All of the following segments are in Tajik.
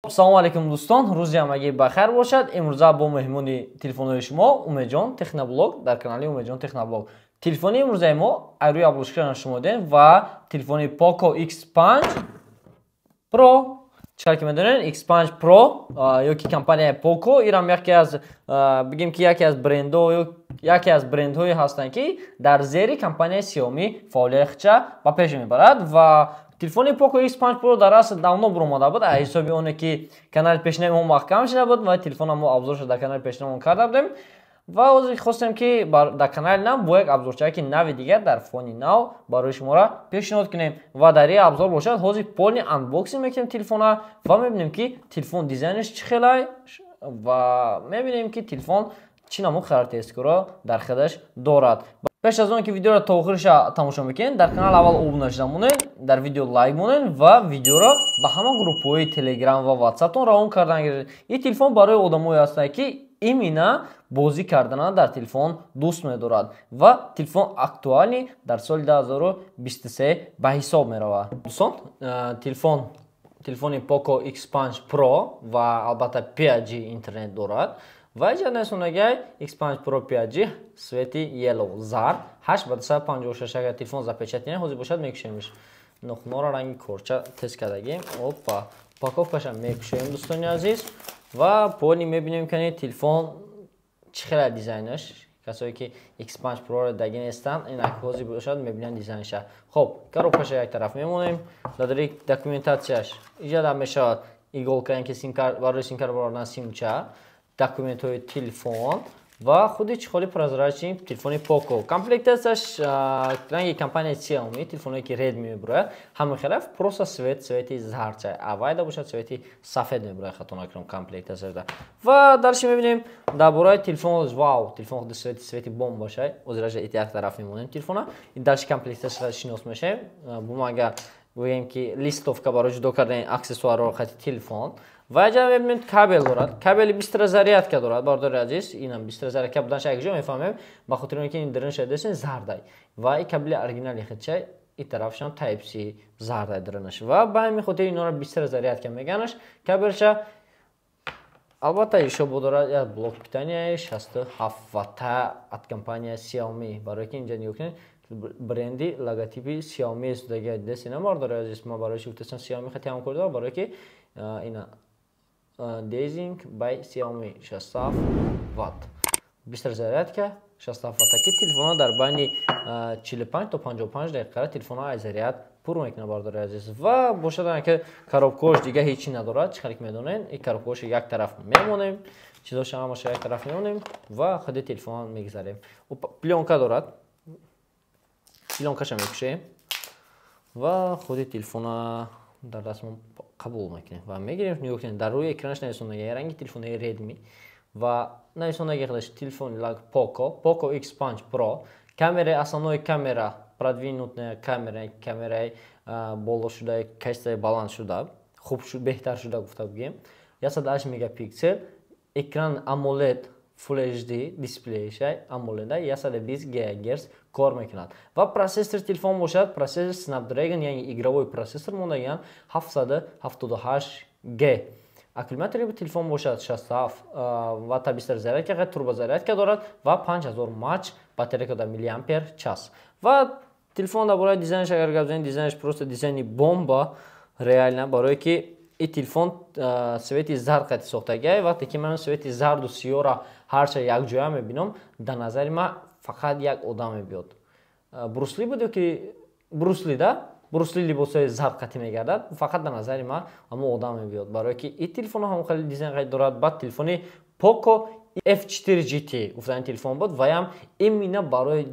Салому алейкум, дӯстон, рӯзи ҳамагӣ бахайр бошад. Имрӯза бо меҳмони телефонҳои шумо Умедҷон Техноблог дар канали Умедҷон Техноблог. Телефони имрӯзаи мо айрӯи обложкаро шумо дидем ва телефони Poco X5 Pro. Чӣ ки медонед, X5 Pro ё ки компанияи Poco ирам яке аз, бигем ки, яке аз брендҳо ё яке аз брендҳое ҳастанд, ки дар зери компанияи Xiaomi фаъолиятша ба пеш мебарад. Ва телефони Poco X5 Pro дар асл давно буромада буд, аз ҳисоби оне ки канали пешинаи мо маҳкам шуда буд ва телефона мо обзорша дар канали пешинамон карда будем. Ва ҳозир хостем, ки дар канали нав бо як обзорчаки нави дигар дар фони нав барои шуморо пешниҳод кунем. Ва дар ин обзор бошад, ҳозир полный unboxing мекунем телефона ва мебинем, ки телефон дизайнаш чӣ хелай, ва мебинем, ки телефон чӣ намуд характеристикаро дар худаш дорад. Пеш аз он ки видеоро то охириша тамошо мекунед, дар канал аввал обуна шуда монед, дар видео лайк монед ва видеоро ба ҳама группҳои Телеграм ва Ватсаптон равон кардан гиред. Ин телефон барои одамое ҳастанд, ки именно бозӣ кардана дар телефон дӯст медорад, ва телефон актуальный дар соли 2023 ба ҳисоб меравад. Дӯстон, телефон, телефони Poco X5 Pro ва албатта 5G интернет дорад. Ва иҷа нависондагиай X5 Pro 5G, цвети yellow, зард, 8 ба 256. Агар телефон запечатанный ҳозир бошад, мекушемиш. Нохунҳоро ранги корча тест кардагим. Опа, упаковкаша мекушоем, дӯстони азиз, ва полный мебинем, ки телефон чӣ хела дизайнаш. Касое ки X5 Pro-ро даги нестанд, инак ҳозир бошад, мебинанд дизайнша. Хоб, коробкаша як тараф мемонем. Дар документатсияш иҷа мешавад иголка, ин ки барои симкар баровардан, симча, документҳои телефон ва худи чехоли прозрачный телефони Poco. Комплектацияш ранги компанияи Xiaomi, телефоное ки Redmi мебурояд, ҳама хелаф, просто цвет, цвети зардча. Авайда бошад, цвети сафед мебурояд, хато накунам, комплектацияда. Ва дальше мебинем дар бораи телефон. Вау, телефон худи цвети, цвети бомба шай. Озираша як тараф мемонем телефона. Дальше комплектацияша шинос мешавем. Бумага, гӯем ки листовка барои ҷудо кардани аксессуарро хати телефон. Ва иҷа мебинем, кабел дорад, кабели быстрая зарядка дорад. Бародари азиз, инам быстрая зарядка буданша якҷо мефаҳмем, ба хотири он ки ин дарунша десен зардай ва и кабели оригинали худчай, и тарафшам Type C зардай дарунаш, ва ба ҳамин хотир инора быстрая зарядка меганаш кабелша. Албатта, ишо дорад як блок питания 67 ватта от компания Xiaomi, барое ки инҷа нигоҳ кунед, бренди логотипи Xiaomi судага десена. Бародари азиз, ма барои чи гуфтасам Xiaomi хати ҳамкорӣ дорад? Барое ки ина Designed by Xiaomi, 67 ватт быстрая зарядка, 67 ватта, ки телефонҳо дар байни 45 то 55 дақиқа телефонҳо аз заряд пур мекунад, бародари азиз. Ва бошад, ки коробкаош дига ҳечи надорад. Чӣ хеле ки медонед, ин коробкаош як тараф мемонем, чизоша ҳамаша як тараф мемонем ва худи телефон мегузарем. Плёнка дорад, плёнкаша мекушем ва худи телефона дар дастмон қабул мекунем ва мегирем. Нигоҳ кунед, дар рӯи экранаш нависондаги ранги телефони Redmi ва нависондаги худаш телефони Poco X5 Pro. Камераи основной, камера продвинутая камера, камераи боло шуда, качествои баланд шуда, хуб, беҳтар шуда гуфта бигем, 108 мегапиксел экран, AMOLED Full HD дисплейша, AMOLED, 120 ГГц кор мекунад. Ва процессор телефон бошад, процессор Snapdragon, яъне игровой процессор мондагиан 778G. Аккумулятори телефон бошад 67 ватта быстрая зарядка, турбозарядка дорад ва 5000 мАч батарейка дар миллиампер час. Ва телефон дар бораи дизайнаш агар гап занем, дизайнаш просто дизайни бомба реально, барое ки ин телефон цвети зард қати сохтагиай. Вақте ки ман цвети зарду сиёра ҳарча якҷоя мебинам, дар назари ман фақат як одам мебиёд. Брюс Ли буд ё ки Брюс Ли да, Брюс Ли либосҳои зард қатӣ мегардад, фақат дар назари ман ҳамон одам мебиёд, барое ки ин телефон ҳам хеле дизайн қайд дорад. Баъд телефони Poco F4 GT гуфтани телефон буд, ваям именно барои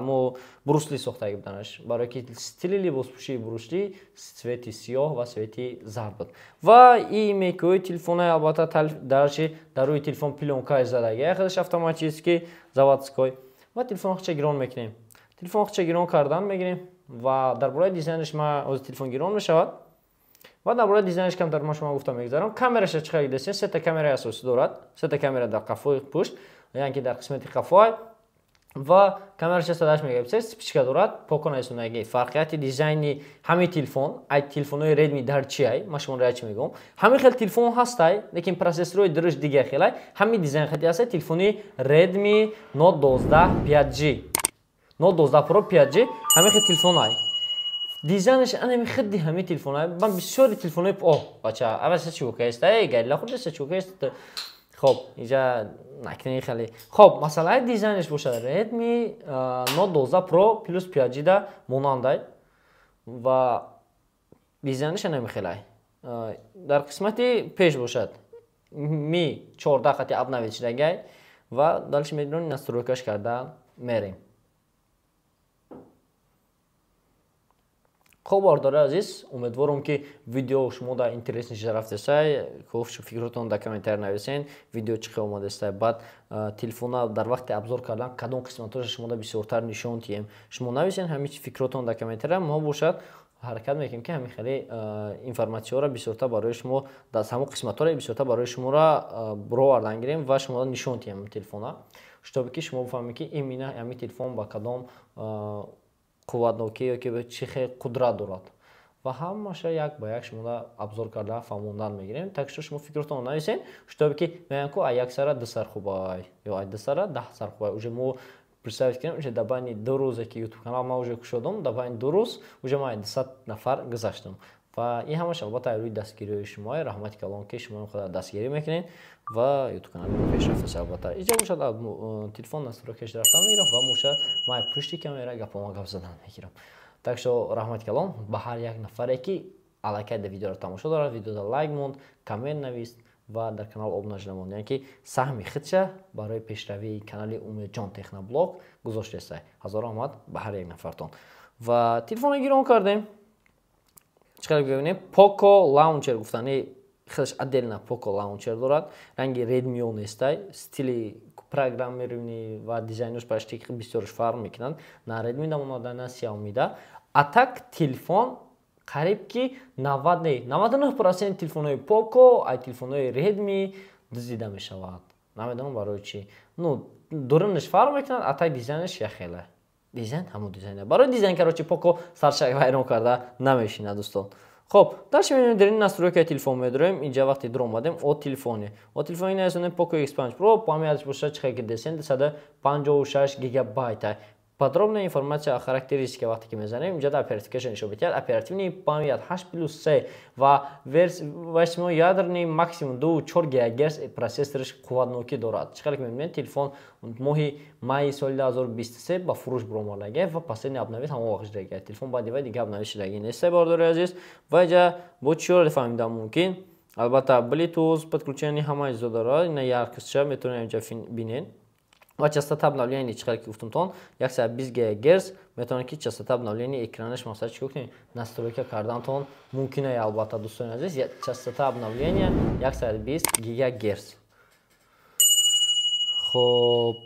мо Брюс Ли сохтаги буданаш, барое ки стили либоспӯшии Брюс Ли цвети сиёҳ ва цвети зард буд. Ва и мекои телефонаи, албатта, дарчи дар рӯи телефон плёнкаи задаги худаш автоматически заводской. Ва телефон хча гирон мекунем, телефон хча гирон кардан мегирем. Ва дар бораи дизайнаш ма ҳозир, телефон гирон мешавад ва дар бораи дизайнаш камтар ма шумо гуфта мегузарам. Камераша чӣ қадр дидесен, сета камераи асосӣ дорад, сета камера дар қафои пушт, яъне ки дар қисмати қафои. Ва камера 68 мегапиксел вспышка дорад. Poco нарисонаги. Фарқияти дизайни ҳамин телефон ай телефонҳои Redmi дар чи ай? Ман шуморо чӣ мегӯям? Ҳамин хел телефон ҳастай, лекин процессорҳои дуриш дигар хелай. Ҳамин дизайн хати ҳастай телефони Redmi Note 12 5G. Note 12 Pro 5G ҳамин хел телефон ай. Дизайнаш анами хидди ҳамин телефон ай. Ман бисёри телефонҳои о, бача, аввал чӣ каестай? Гайла худаш чӣ каест? Хоб, инҷа накунӣ хеле. Хоб, масалаи дизайнаш бошад Redmi Note 12 Pro Plus 5G да монандай ва дизайнаш намехелай. Дар қисмати пеш бошад Mi 14 қати обновить шудагай ва дальше медонем настройкаш карда мерем. Хоб, бардори азиз, умедворам ки видео шумо да интересни шуда рафтесай. Хоб, фикротон дар комментарий нависен, видео чӣ хел омадестай. Баъд телефона дар вақти обзор кардан кадом қисматҳоша шумо да бисёртар нишон диҳем. Шумо нависен ҳамин фикротон дар комментария, мо бошад ҳаракат мекунем ки ҳамин хеле информатсияҳоро бисёртар барои шумо дар ҳамон қисматҳоро бисёртар барои шуморо бировардан гирем ва шуморо нишон диҳем телефона, чтобы ки шумо бифаҳмед ки именно ҳамин телефон ба кадом қувватнокӣ ё ки чӣ хел қудрат дорад. Ва ҳамаша як ба як шуморо обзор карда фаҳмондан мегирем. Так что шумо фикротонро нависен, чтобы ки мегӯянд ку ай як сара ду сар хубай ё ай ду сара даҳ сар хубай. Уже мо представить кунем, уже дар байни ду рӯзе ки YouTube канал ман уже кушодам, дар байни ду рӯз уже ман 200 нафар гузаштам. Ва ин ҳамаш албатта рӯи дастгириҳои шумо, раҳмати калон ки шумо инқадар дастгирӣ мекунед ва YouTube канали мо пешрафтаст албатта. Инҷа бошад телефон настройкаш рафтан мегирам ва бошад ман пушти камера гапома гап задан мегирам. Так что раҳмати калон ба ҳар як нафаре ки аллакай дар видеоро тамошо дорад, видеода лайк монд, коммент навист ва дар канал обуна шуда монд, яъне ки саҳми худша барои пешравии канали Умедҷон Техноблог гузоштесай. Ҳазор раҳмат ба ҳар як нафартон. Ва телефонро гирон кардем. Чӣ қадар бибинем, Poco Launcher гуфтани худаш отдельно Poco Launcher дорад. Ранги Redmi нестай, стили программирование ва дизайнаш почти бисёрш фарқ мекунанд. На Redmi да монада, на Xiaomi да. А так телефон қариб ки 99% телефонҳои Poco ай телефонҳои Redmi дуздида мешавад. Намедонам барои чӣ. Ну, дурунаш фарқ мекунад, а так дизайнаш як хела. Дизайн ҳамон дизайн. Барои дизайн, короче, Poco саршак вайрон карда намешинад, дӯстон. Хоб, дальше мебинем дар ин настройкаи телефон медорем. Инҷа вақте дур омадем, о телефоне. О телефони нарисонем Poco X5 Pro, памяташ бошад чӣ ки десен 256 гигабайт. Подробная информация о характеристике вақте ки мезанем, инҷа оперативкаша нишон медиҳад. Оперативный память 8+3 ва восьмиядерный максимум 2,4 ГГц процессориш қувватнокӣ дорад. Чӣ қадар ки мебинем, телефон моҳи майи соли 2023 ба фурӯш баромадагӣ ва последний обновить ҳамон вақт шудагӣ. Телефон баъди вай дига обновить шудагӣ нест, бардори азиз. Ва инҷа бо чиро фаҳмидан мумкин? Албатта Bluetooth подключение ҳама чизо дорад. Ина яркостьша метавонем инҷа бинед. Ва частота обновления чӣ қадар ки гуфтумтон 120 ГГц метавонед ки частота обновления экранаш масалан чӣ кунед, настройка кардантон мумкин ай албатта, дӯстони азиз, частота обновления 120 ГГц. Хоб,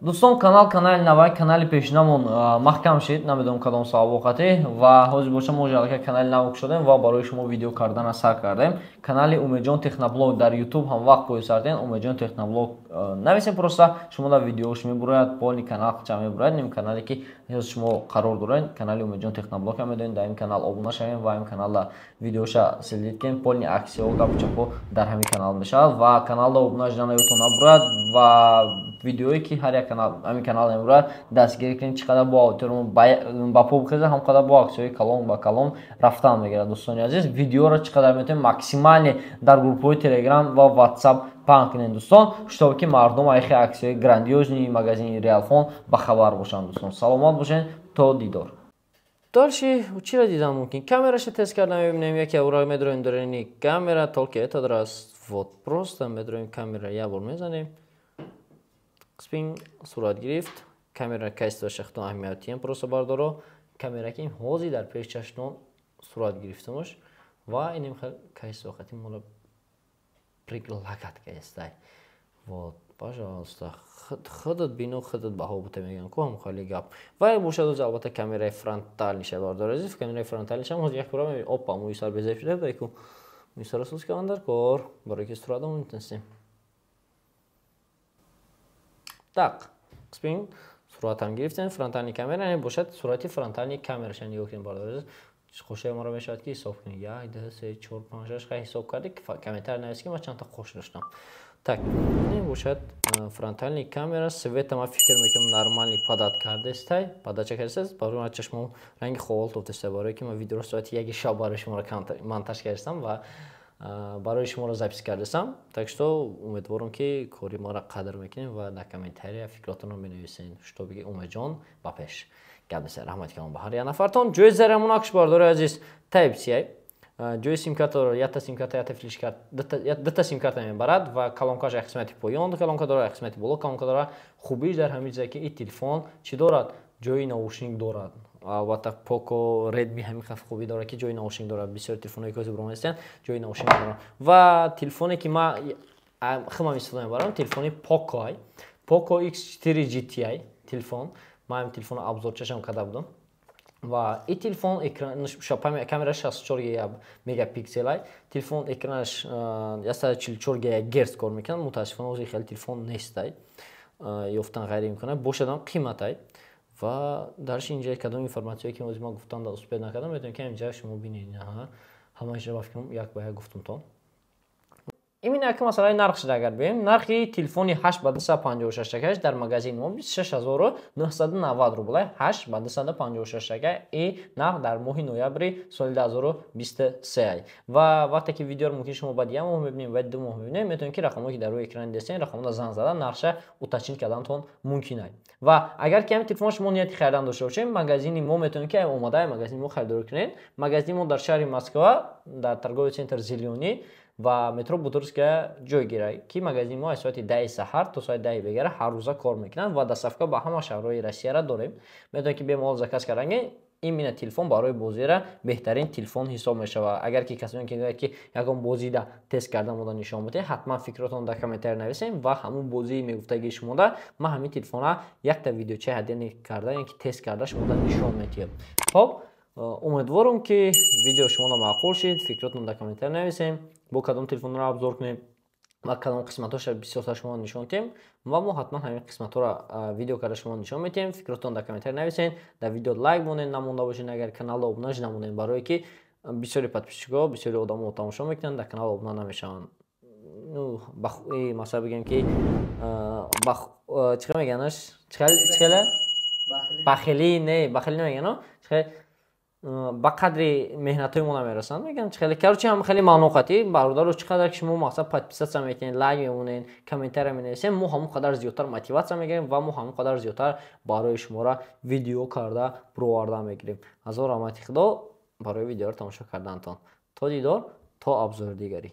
дӯстон, канал канали навай, канали пешинамон маҳкам шид, намедонам кадом сабаб ва ҳозир боша мо аллакай канали нав кушодем ва барои шумо видео кардана сар кардем. Канали Умедҷон Техноблог дар YouTube ҳам вақт поисардем, Умедҷон Техноблог нависем, просто шумо дар видеош мебурояд, полный канал ча мебурояд, ним канале ки ҳозир шумо қарор доред, канали Умедҷон Техноблог ҳам медонед, дар ин канал обуна шавем ва ин каналда видеоша следить кунем, полный аксияҳо, гапу чапҳо дар ҳамин канал мешавад ва каналда обуна шудан ёдтон набурад ва видеое ки ҳар як канал ҳамин канал мебурад дастгирӣ кунед, чӣ қадар бо аудиториямо ба по бихезад, ҳам қадар бо аксияҳои калон ба калон рафтан мегирад. Дӯстони азиз, видеоро чӣ қадар метавонед максимально дар группҳои Telegram ва WhatsApp паҳн кунед, дӯстон, чтобы ки мардум айхи аксияҳои грандиозни магазини Realphone ба хабар бошанд. Дӯстон, саломат бошед, то дидор. Дальше чиро дидан мумкин? Камераша тест кардан мебинем, яке ура медроем дарини камера, только этот раз вот просто медроем камера, як бор мезанем. Спин сурат гирифт. Камера качествоша худтон аҳамият диҳем, просто бардоро. Камера ки ҳозир дар пеш чашмтон сурат гирифтамаш ва инем хел качество хати моро предлагать кардестай. Вот, пожалуйста, худат бино, худат баҳо бута мегӯям, ку ҳам хеле гап. Ва бошад оз албатта камераи фронталниша бардор азиз, камераи фронталниша ҳозир як бора мебинем. Опа, мӯи сар безеб шуда, дай ку. Мӯи сарро соз кардан дар кор, барои ки суратамон метонистем. Так, спин Суратам гирифтем, фронтальный камера не бошад, сурати фронтальный камераша нигоҳ кунед, бародари. Қошаи маро мешавад, ки ҳисоб кунед: як, ду, се, чор, панҷ, шаш. Хай, ҳисоб карди, комментарий навис, ки ман чандта қош доштам. Так, ин бошад фронтальный камера. Света ман фикр мекунам, нормальный подать кардестай, подача кардест. Барои ман чашмом ранги ховол тофтеста, барое ки ман видеоро соати 1 шаб барои шуморо монтаж кардестам ва барои шуморо запись кардестам. Так что умедворам, ки кори маро қадр мекунем ва дар комментария фикротонро менависен, что биги Умедҷон ба пеш гап нест. Раҳмати калон ба ҳар як нафартон. Ҷои зарямонакш, бардори азиз, Type C. Ҷои симкарта дорад, якта симкарта, якта флешкарт, дута симкарта мебарад ва колонкаш як қисмати поён колонка дорад, як қисмати боло колонка дорад. Хубиш дар ҳамин чизе, ки ин телефон чӣ дорад? Ҷои наушник дорад. Албатта, Поко, Редми ҳамин қадр хубӣ дорад, ки ҷои наушник дорад. Бисёри телефонҳое, ки ҳозир баромадистанд, ҷои наушник доранд. Ва телефоне, ки ман худам истифода мебарам, телефони Поко, Poco X4 GTI телефон. Ман ҳамин телефонро обзорчашам карда будам ва ин телефон камера 64 мегапикселай. Телефон экранаш 144 герц кор мекунад. Мутаассифона, ҳозир хеле телефон нестай, ёфтан ғайриимкон бошадам, қиматай. Ва дарши инҷа кадом информатсияе, ки ҳозир ман гуфтам да успеть накардам, метавонед, ки инҷа шумо бинед. Ҳамаашро ба фикрам, як ба як гуфтумтон. Именно як масъалаи нарх шуда. Агар биёем, нархи телефони 8 ба 256 такаш дар магазини мо 26 990 рубла. 8 ба 256 така и нарх дар моҳи ноябри соли 2023. Ва вақте ки видеоро мумкин шумо баъд як моҳ мебинем, баъд 2 моҳ мебинем, метавонед, ки рақамҳое, ки дар рӯи экран дидастед, рақамҳоро занг зада, нархша уточнить кардантон мумкин аст. Ва агар ки ҳамин телефон шумо нияти харидан дошта бошед, магазини мо метавонед, ки омодаи магазини мо харидорӣ кунед. Магазини мо дар шаҳри Москва, дар торговый центр «Зелёный» ва метро Бутырская ҷой гирад, ки магазини мо аз соати 10 саҳар то соати 10 бегара ҳар рӯза кор мекунад ва доставка ба ҳама шаҳрҳои Россияра дорем. Метавонед, ки бемалол заказ кардан. Именно телефон барои бозира беҳтарин телефон ҳисоб мешавад. Агар ки касоне ки мегӯяд, ки ягон бозида тест карда мода нишон бидиҳед, ҳатман фикротон дар комментария нависем ва ҳамун бозии мегуфтагии шумода ман ҳамин телефона якта видеочаи ҳадяне карда, яъне ки тест карда, шумода нишон медиҳам. Хоб, умедворам, ки видео шумода маъқул шид. Фикротон дар комментария нависем, бо кадом телефонро обзор кунем ва кадом қисматҳоша бисёртар шумо нишон диҳем ва мо ҳатман ҳамин қисматҳоро видео карда шумо нишон медиҳем. Фикротон дар комментария нависед, дар видео лайк монед, намонда бошед, агар каналро обуна намонед, барое ки бисёри подписчикҳо, бисёри одамо тамошо мекунанд, дар канал обуна намешаванд. Масалан, бигем, ки чӣ меганаш, чихеле бахилӣ не, бахилӣ намегано, ба қадри меҳнатҳои мо намерасанд, мегӯям хеле. Короче, ҳам хеле маъноқатӣ, бародаро, чӣ қадар ки шумо мақсад подписаться мекунед, лайк мемонед, комментария менависед, мо ҳамон қадар зиёдтар мотиватсия мегирем ва мо ҳамон қадар зиёдтар барои шуморо видео карда бироварда мегирем. Ҳазор раҳмати Худо барои видеоро тамошо карданатон. То дидор, то обзори дигарӣ.